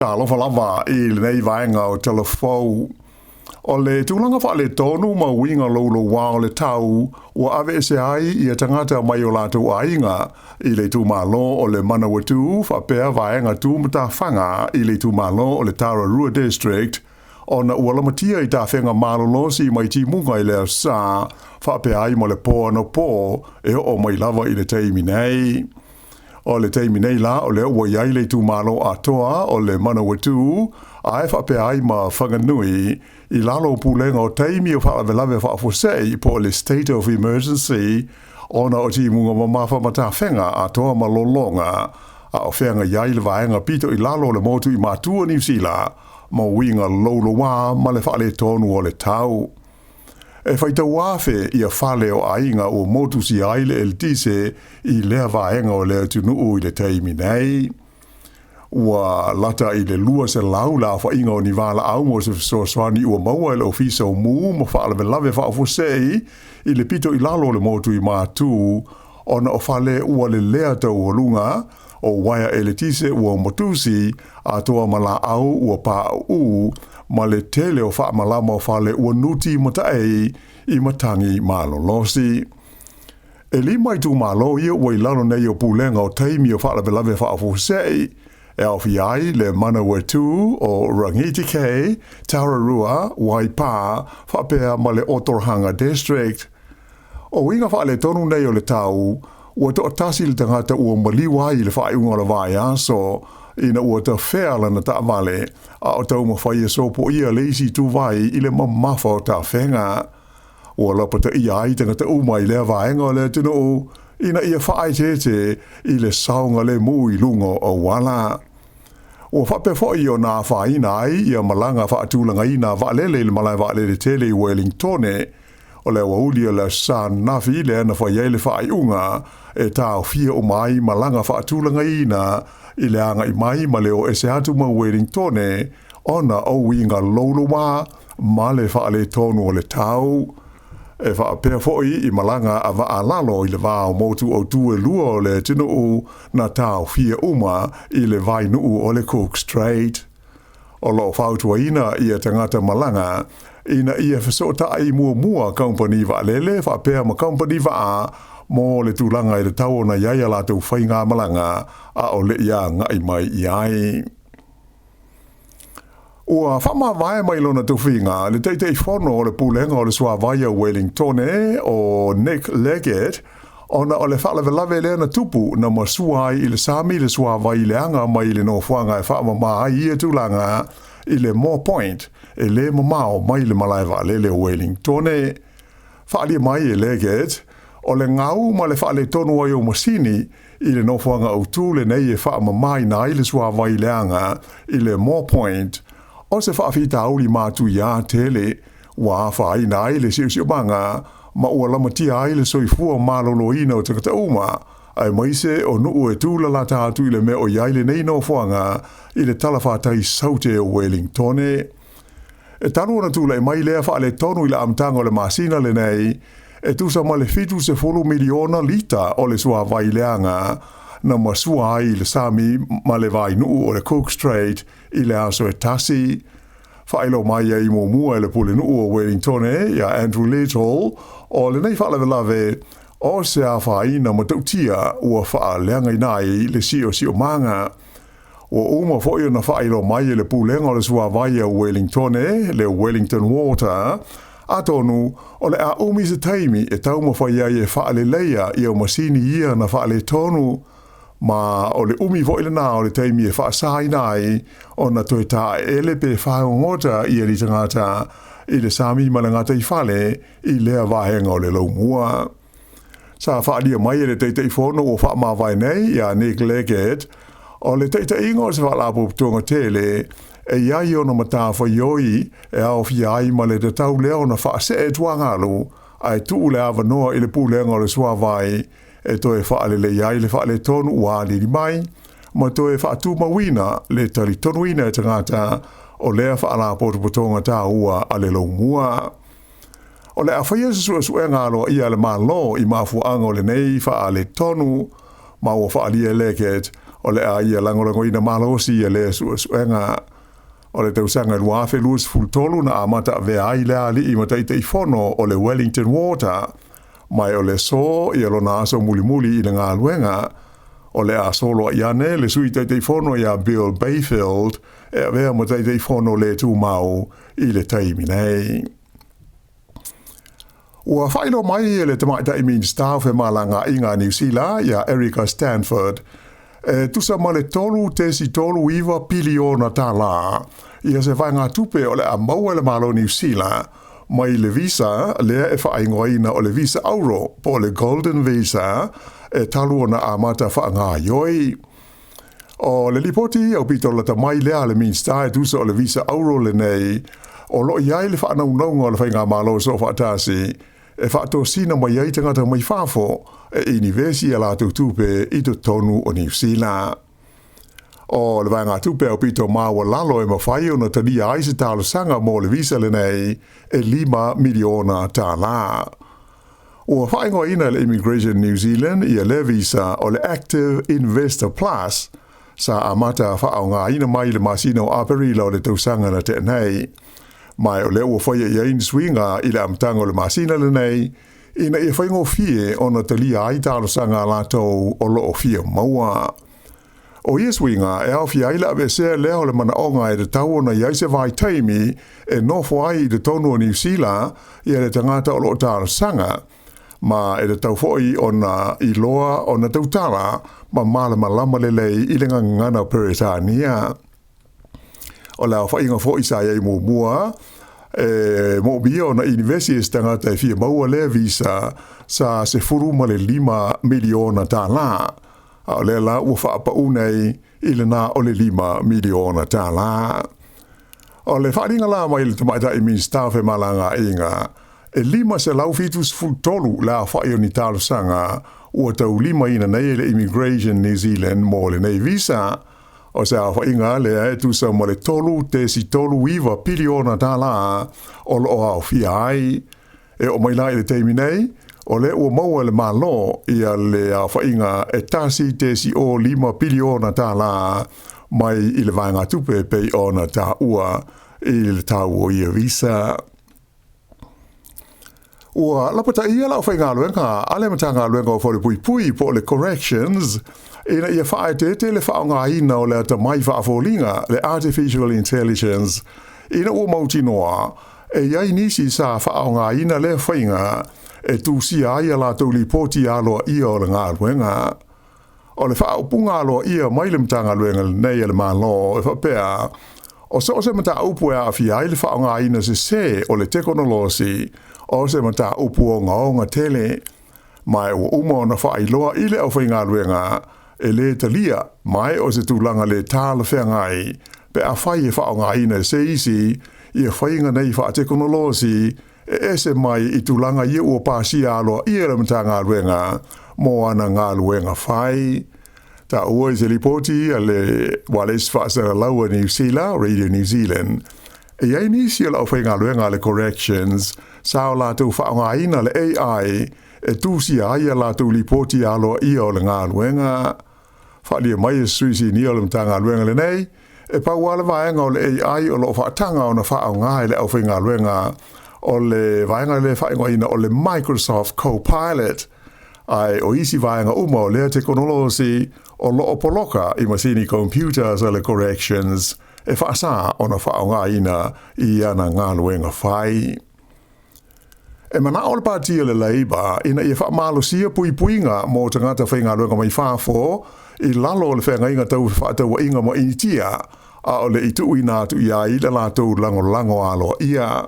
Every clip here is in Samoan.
Talofa lava i lenei vaega o Talafou. O le tulaga faaletonu ma uiga louloua o le tau ua aveese ai ia tagata mai o latou aiga i le itumalo o le Manawatu faapea vaega tu matafaga i le itumalo o le Tararua District ona ua lamatia i tafega malolosi mai timuga i le Aso Sa faapea ai ma le po anapo e oo mai lava i le taimi nei. O le taimi nei la o lea ua i ai le itumalo atoa o le Manawatu ae faapea ai ma Whanganui i lalo o pulega o taimi o faalavelave faafuasei po o le State of Emergency ona o timuga mamafa ma tafega atoa ma lologa a o feagai ai le vaega pito i lalo o le motu i Matua Niu Sila ma uiga louloua ma le faaletonu o le tau. E faitau afe ia fale o aiga ua motusia ai le eletise i lea vaega o le atunuu i le taimi nei. Ua lata i le 200 le aofaiga o ni valaau mo se fesoasoani ua maua e le Ofisa o Mū ma Faalavelave Faafuasei i le pito i lalo o le motu i Matū ona o fale ua lelea taualuga, o uaea eletise ua motusi, atoa ma laau ua pauu, ma le tele o faamalama o fale ua nuti mataei i matagi malolosi. E lima itumalo ia ua i lalo nei o pulega o taimi o faalavelave faafuasei, e aofia ai le Manawatu o Rangitikei, Tararua, Waipā, faapea ma le Otorohanga District. O uiga faaletonu nei o le tau, ua toatasi le tagata ua maliu ai i le faaiuga o le vaiaso ina ua tafea lana taavale a o taumafai e sopoia le isi ituvai i le mamafa o tafega. Ua lapataia ai tagata uma i lea vaega o le atunuu ina ia faaeteete i le saogalemu i luga o auala. Ua faapea foi ona afaina ai ia malaga faatulagaina a vaalele i le malae vaalele tele i Wellingtone. O le aoauli o le Aso Sa ananafi lea na fai ai le faaiuga e taofia uma ai malaga faatulagaina i le agai mai ma le o ese atu ma Wellingtone ona o uiga louloua ma le faaletonu o le tau. E faapea foi i malaga a vaa lalo i le va o motu autū e lua o le atunuu na taofia uma i le vainuu o le Cook Strait. O lo o fautuaina ia tagata malaga ina ia fesootai muamua kamupani vaalele faapea ma kamupani vaa mo le tulaga i le tau ona i ai a latou faigamalaga a o le i agai mai i ai. Ua faamavae mai lona tofiga le Taitaifono o le Pulega o le Suavai a Wellingtone o Nick Leggett ona o le faalavelave lea na tupu na masua ai i le sami le suavai leaga mai i le nofoaga e faamama ai ia tulaga i le Moa Point e le mamao mai le malae vaalele o Wellingtone. Faaalia mai e Leggett, o le gau ma le faaletonu ai o masini i le nofoaga autū lenei e faamamaina ai le suavai leaga i le Moa Point, o se faafitauli matuia tele ua afaina ai le siosiomaga ma ua lamatia ai le soifua maloloina o tagata uma, aemaise o nuu e tūlalata atu i le mea o i ai lenei nofoaga i le talafatai saute o Wellingtone. E talu ona tulai mai lea faaletonu i le amataga o le masina lenei, e tusa ma le 70 miliona lita o le suavai leaga na masua ai i le sami ma le vainuu o le Cook Strait i le aso e tasi. Faailoa mai ai muamua e le pulenuu o Wellingtone ia Andrew Little o lenei faalavelave o se afaina matautia ua faaleagaina ai le siosiomaga. Ua uma foi ona faailoa mai e le Pulega o le Suavai a Wellingtone, le Wellington Water, atonu o le a umi se taimi e taumafai ai e faaleleia ia masini ia na faaletonu, ma o le umi foi lena o le taimi e faasaina ai ona toe taeele pe fagogota ia ni tagata i le sami ma le gataifale i lea vaega o le laumua. Sa faaalia mai e le Taitaifono ua faamavae nei ia Nick Leggett, o le taitaiga o se faalapotopotoga tele e i ai ona matafaioi e aofia ai ma le tatau lea ona faasee tuagalu ae tuu le avanoa i le pulega o le suavai e toe faalelei ai le faaletonu ua alili mai ma toe faatumauina le talitonuina e tagata o lea faalapotopotoga taua a le laumua. O le a faia se suesuega aloaia a le Malo i mafuaaga o lenei faaletonu, ma ua faaalia e Leggett, O le a ia lagolagoina malosi ia lea suesuega. O le tausaga 2023 na amata avea ai lea alii ma Taitaifono o le Wellington Water, ma o le aso ia lona aso mulimuli i le galuega. O le a soloai ane le Sui Taitaifono ia Bill Bayfield e avea ma Taitaifono le tumau i le taimi nei. Ua faailoa mai e le Tamaitai Minisita o Femalagaaiga a Niu Sila ia Erica Stanford, e tusa ma le 3.39 piliona tālā ia se vaegatupe o le a maua e le Malo o Niu Sila mai le visa lea e faaigoaina o le visa auro po o le Golden Visa e talu ona amata faagaoioi. O le lipoti aupito lata mai lea a le Minisita e tusa o le visa auro lenei, o lo o i ai le faanaunauga o le Faigamalo Soofaatasi e faatosina mai ai tagata mai fafo e inivesi a latou tupe i totonu o Niu Sila. O le vaegatupe aupito maualalo e mafai ona talia ai se talosaga mo le visa lenei e $5 miliona. Ua faaigoaina e le Immigration New Zealand ia lea visa o le Active Investor Plus, sa amata faaaogaina mai i le masina o Aperila o le tausaga na tea nei. Ma o lea ua faia i ai ni suiga i le amataga o le masina lenei, ina ia faigofie ona talia ai talosaga a latou o lo o fia maua. O ia suiga e aofia ai le aveesea lea o le manaoga e tatau ona i ai se vaitaimi e nofo ai i totonu o Niu Sila ia le tagata o lo o talosaga, ma e tatau foi ona iloa ona tautala ma malamalama lelei i le gagana Peretania. O le aofaiga foi sa i ai muamua, e moomia ona inivesi e se tagata e fia maua lea visa sa $15 miliona, a o lea la ua faapau nei i lena o le $5 miliona. O le faaaliga la mai le Tamaitai Minisita o Femalagaaiga, e 573 le aofai o ni talosaga ua taulimaina nei e le Immigration New Zealand mo lenei visa. O se aofaiga lea e tusa ma le $3.39 piliona o lo o aofia ai. E oo mai la i le taimi nei, o lea ua maua e le Malo ia le aofaiga e $1.05 piliona mai i le vaegatupe e pei ona taua i le tau o ia visa. Ua lapataia le aufaigaluega a le Matagaluega o Falepuipui po o le Corrections ina ia faaeteete le faaaogaina o le atamai faafoliga, le Artificial Intelligence, ina ua mautinoa e i ai nisi sa faaaogaina lea faiga e tusia ai a latou lipoti aloaia o le galuega. O le faaupuga aloaia mai le Matagaluega lenei a le Malo e faapea, o so o se mataupu e aafia ai le faaaogaina sesē o le tekonolosi, o se mataupu ogaoga tele, ma ua uma ona faailoa i le aufaigaluega e lē talia ma o se tulaga le talafeagai pe afai e faaaogaina e se isi ia faiga nei faatekonolosi e ese mai i tulaga ia ua pasia aloaia e le Matagaluega mo ana galuega fai. Taua i se lipoti a le ualesi faasalalau a Niu Sila, Radio New Zealand, e i ai nisi o le aufaigaluega a le Corrections sa o latou faaaogaina le AI e tusia ai a latou lipoti aloaia o le galuega. Faaalia mai e se sui sinia o le Matagaluega lenei, e pau lava le vaega o le AI o lo o faataga ona faaaoga e le aufaigaluega o le vaega lea e faaigoaina o le Microsoft Copilot, ae o isi vaega uma o lea tekonolosi o lo o poloka i masini computers a le Corrections e faasā ona faaaogaina i ana galuega fai. E manao le Pati o le Labour ina ia faamalosia puipuiga mo tagata faigaluega mai fafo i lalo o le feagaiga tau fefaatauaiga ma Initia, a o le i tuuina atu i ai le latou lagolago aloaia.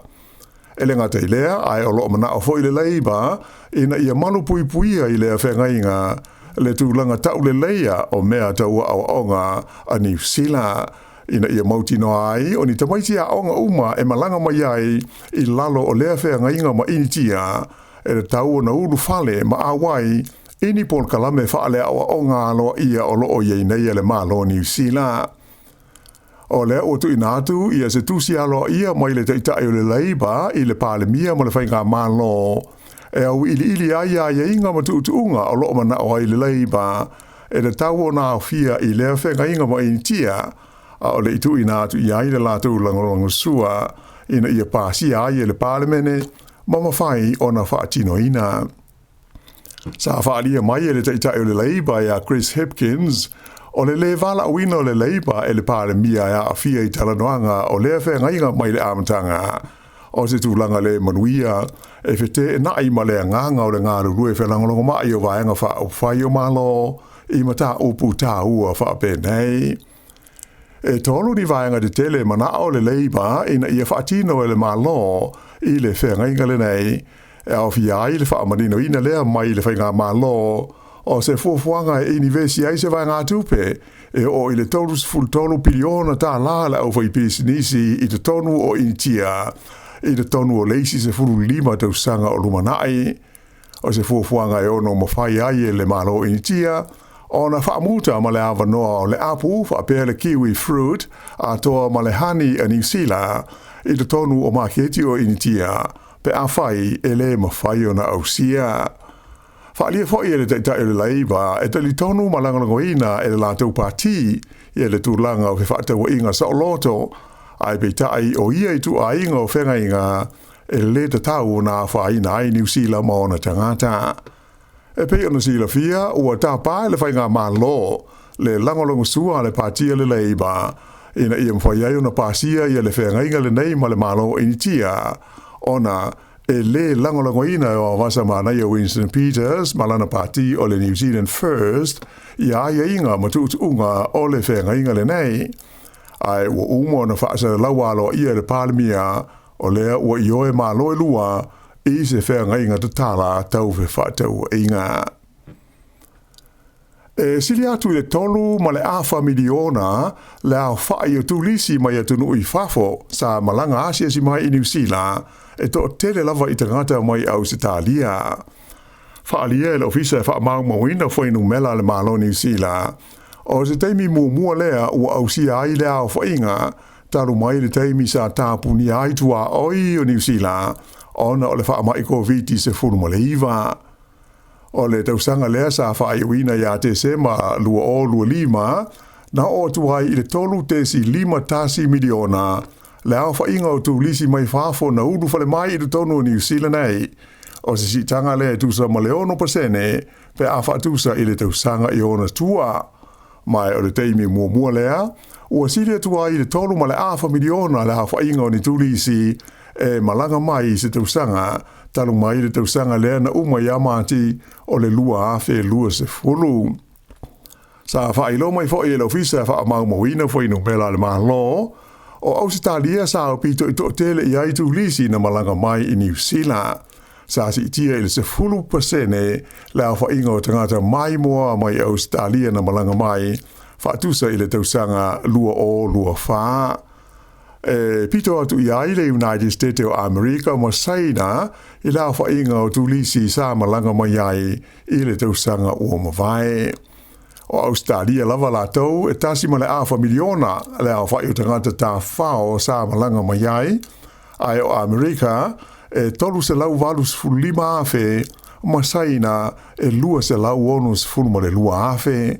E le gata i lea, ae o lo o manao foi le Labour ina ia malupuipuia i lea feagaiga le tulaga tauleleia o mea tau aoaoga a Niu Sila, ina ia mautinoa ai o ni tamaiti aoga uma e malaga mai ai i lalo o lea feagaiga ma Initia e tatau ona ulufale ma auai i ni polokalame faaleaoaoga aloaia o lo o i ai nei a le Malo o Niu Sila. O lea ua tuuina atu ia se tusi aloaia mai le Taitai o le Labour i le Palemia ma le Faigamalo e auiliili ai aiaiga ma tuutuuga o lo o manao ai le Labour. e tatau ona aofia i lea feagaiga ma Initia, a o le i tuuina atu i ai le latou lagolagosua ina ia pasia ai e le Palemene ma mafai ona faatinoina. Sa faaalia mai e le Taitai o le Leipa ia Chris Hipkins, o le lē valaauina o le Leipa e le Palemia e aafia i talanoaga o lea feagaiga mai le amataga, o se tulaga lē manuia e feteenai ma le agaga o le galulue felagolagomai o Vaega Faaupufai o Malo i mataupu taua faapenei. E tolu ni vaega tetele e manao le Leipa ina ia faatino e le Malo i le feagaiga lenei, e aofia ai le faamaninoina lea mai le Faigamalo o se fuafuaga e inivesi ai se vaegatupe e oo i le $33 piliona a le aufaipisinisi i totonu o Initia i totonu o le isi 15 tausaga o lumanai. O se fuafuaga e ono mafai ai e le Malo o Initia ona faamuta ma le avanoa o le apu faapea le kiwi fruit atoa ma le hani a Niu Sila i totonu o maketi o Initia pe afai e lē mafai ona ausia. Faaalia foi e le Taitai o le Leipa e talitonu ma lagolagoina e le latou pati ia le tulaga o fefaatauaiga saoloto, ae peitai o ia ituaiga o feagaiga e lē tatau ona afaina ai Niu Sila ma ona tagata. E pei ona silafia, ua tapa e le Faigamalo le lagolagosua a le Pati a le Leipa ina ia mafai ai ona pasia ia le feagaiga lenei ma le Malo o Initia, ona e lē lagolagoina e Vaovasa Manaia Winston Peters ma lana pati o le New Zealand First ia aiaiga ma tuutuuga o le feagaiga lenei. Ae ua uma ona faasalalaua aloaia e le Palemia o lea ua ioe Malo e lua i se feagaiga tatala tau fefaatauaiga. E sili atu i le 3.5 miliona le aofa'i o turisi mai atunuu i fafo sa malaga asiasi mai i Niu Sila, e to'atele lava i tagata mai Ausetalia. Faaalia e le Ofisa e Faamaumauina Fuainumera a le Malo Niu Sila, o se taimi muamua lea ua ausia ai le aofa'iga talu mai le taimi sa tapunia ai tuaoi o Niu Sila ona o le faama'i Koviti-19. O le tausaga lea sa faaiuina ia Tesema 2025, na oo atu ai i le 3.51 miliona le aofa'iga o turisi mai fafo na ulufale mai i totonu o Niu Sila nei. O se siitaga lea e tusa ma le 6% pe a faatusa i le tausaga i ona tua. Ma o le taimi muamua lea, ua sili atu ai i le 3.5 miliona le aofa'iga o ni turisi e malaga mai i se tausaga, talu mai le tausaga lea na uma ia Mati o le 2020. Sa faailoa mai foi e le Ofisa e Faamaumauina Fuainumera a le Malo, o Ausetalia sa aupito i to'atele i ai turisi na malaga mai i Niu Sila. Sa siitia i le 10% le aofa'iga o tagata maimoa mai Ausetalia na malaga mai, faatusa i le tausaga 2024. E pito atu i ai le United States o Amerika ma Saina i le aofa'iga o turisi sa malaga mai ai i le tausaga ua mavae. O Ausetalia lava latou e 1.5 miliona le aofa'i o tagata tafafao sa malaga mai ai, ae o Amerika e 385,000 ma Saina e 262,000.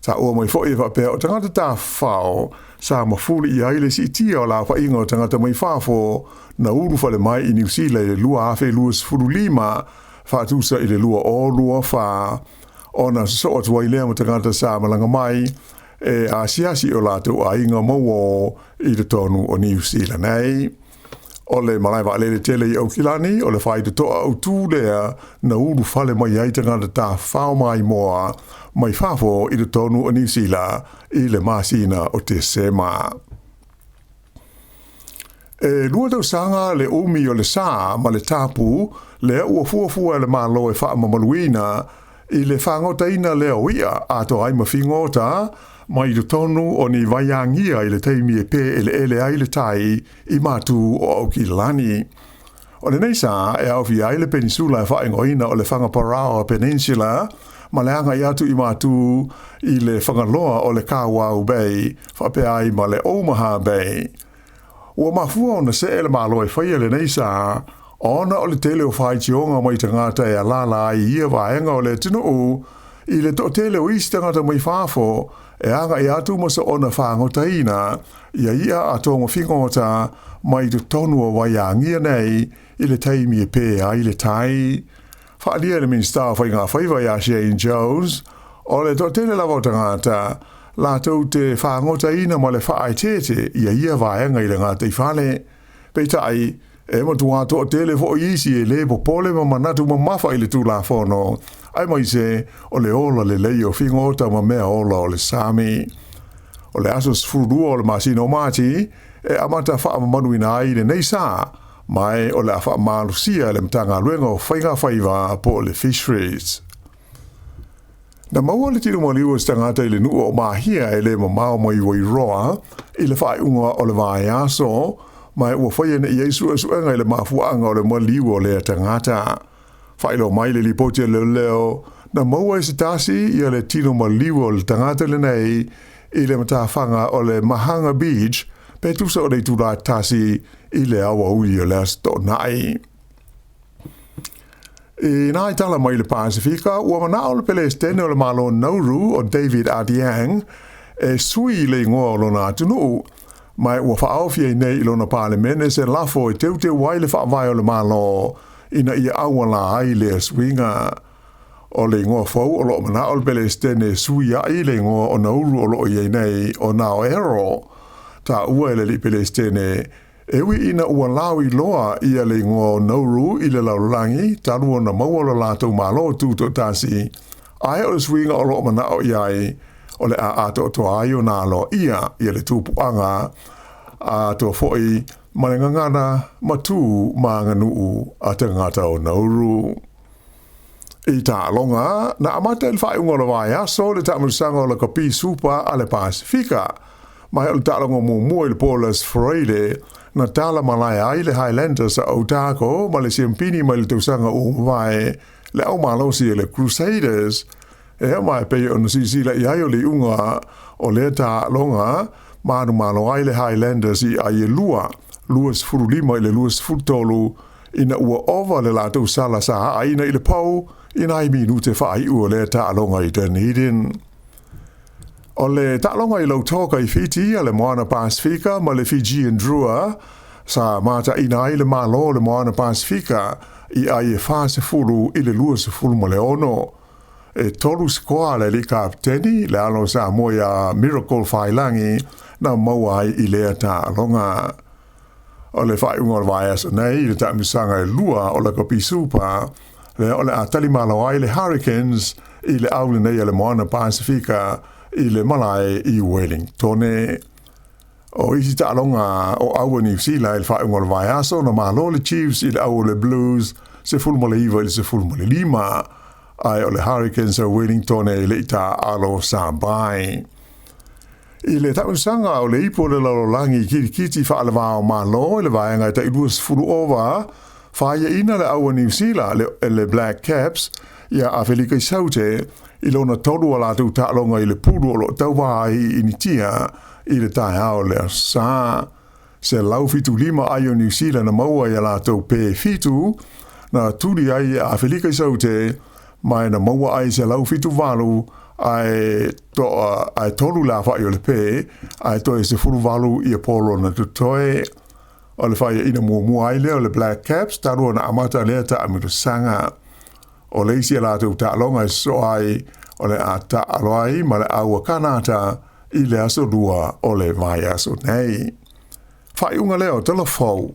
Taua mai foi e faapea o tagata tafafao sa mafuli i ai le siitia o le aofa'iga o tagata mai fafo na ulufale mai i Niu Sila i le 2025 faatusa i le 2024, ona sosoo atu ai lea ma tagata sa malaga mai e asiasi i o latou aiga ma uō i totonu o Niu Sila nei. O le malae vaalele tele i Aukilani o le faitotoa autū lea na ulufale mai ai tagata tafafao maimoa mai fafo i totonu o Niu Sila i le masina o Tesema. E 2 tausaga le umi o le sā ma le tapu lea ua fuafua e le Malo e faamamaluina i le fagotaina lea o i'a atoa ai ma figota mai totonu o ni vaiagia i le taimi e pē'ele'ele ai le tai i matū o Aukilani. O lenei sa e aofia ai le penisula e faaigoaina o le Whangaparaoa Peninsula ma le aga'i atu i matū i le fagaloa o le Kawau Bay faapea ai ma le Omaha Bay. Ua mafua ona se'e le Malo e faia lenei sa, ona o le tele o faitioga mai tagata e alaala ai i ia vaega o le atunuu. i le toatele o isi tagata mai fafo e agai atu ma soona fagotaina ia i'a a togafigota mai totonu o Waiagia nei i le taimi e pē ai le tai. Faaalia e le Minisita o Faiga Faiva ia Shane Jones, o le toatele lava o tagata latou te fagotaina ma le faaeteete ia ia vaega i le gataifale. Peitai, e matuā toatele foi isi e lē popole ma manatu mamafa i le Tulafono, aemaise o le ola lelei o figota ma mea ola o le sami. O le aso 12 o le masina o Mati e amata faamamaluina ai lenei sa, ma o le a faamalosia e le Matagaluega o Faiga Faiva po o le Fisheries. Na maua le tino maliu o se tagata i le nuu o Mahia e le mamao mai Wairoa i le faaiuga o le vaiaso, ma ua faia nei i ai suesuega i le mafuaaga o le maliu o lea tagata. Faailoa mai le lipoti a leoleo, na maua e se tasi ia le tino maliu o le tagata lenei i le matafaga o le Mahanga Beach pe tusa o le itula e 1 i le aoauli o le Aso Toonai. I nā i tala mai le Pasifika, ua manao le Pelesitene o le Malo Nauru o David Adeang e sui le igoa o lona atunuu, ma ua faaofi ai nei i lona Palemene se lafo e teuteu ai le faavae o le Malo ina ia auala ai lea suiga. O le igoa fou o loo manao le Pelesitene e sui ai le igoa o Nauru o loo i ai nei o Naoero. Taua e le alii Pelesitene, e ui ina ua lauiloa ia le igoa o Nauru i le lalolagi talu ona maua lo latou Malo tutoatasi, ae o le suiga o loo manao i ai o le a atoatoa ai ona aloaia ia le tupuaga atoa foi ma le gagana ma tu ma aganuu a tagata o Nauru. I taaloga, na amata i le faaiuga o le vaiaso le taamilosaga o le Kapi Supa a le Pasifika, ma o le taaloga muamua i le po o le Aso Faraile na tala malae ai le Highlanders a Otago ma le siampini mai le tausaga ua mavae le au malosi e le Crusaders. Ea ma e pei ona silasila i ai o le iuga o lea taaloga, manumalo ai le Highlanders i ai e lua, 25 i le 23, ina ua ova le latou sala sa aaina i le pau i nai minute faaiu o lea taaloga i Dunedin. O le taaloga i Lautoka i Fiti a le Moana Pasifika ma le Fijian Drua sa mataina ai le Malo o le Moana Pasifika i ai e 40 i le 26. E tolu sikoa a le alii kapeteni, le alo o Samoa ia Miracle Faiilagi, na maua ai i lea taaloga. O le faaiuga o le vaiaso nei i le taamilosaga e lua o le Lakapi Super, lea o le a talimalo ai le Hurricanes i le au lenei a le Moana Pasifika i le malae i Wellingtone. O isi taaloga o au a Niu Sila i le faaiuga o le vaiaso, na malo le Chiefs i le au o le Blues 19 i le 15, ae o le Hurricanes a Wellingtone e le i taaalo sa bai. I le taamilosaga o le Ipu o le Lalolagi i kirikiti faaleva o Malo i le vaega e tai 20 ova, faiaina le au a Niu Sila, le Black Caps, ia Afelika i Saute, i lona tolu o latou taaloga i le pulu o loo tauva ai i Initia i le taeao o le Aso Sa. 175 ai o Niu Sila na maua i a latou pē fitu, na tuli ai a Afelika i Saute, ma na maua ai 178 ae toa ae tolu le afa'i o le pē, ae toe 18 ia polo na totoe. O le faiaina muamua ai lea o le Black Caps talu ona amata lea taamilosaga. O le isi a latou taaloga e sosoo ai o le a taaalo ai ma le au a Kanata i le aso Lua o le vaiaso nei. Faaiuga lea o Tala Fou.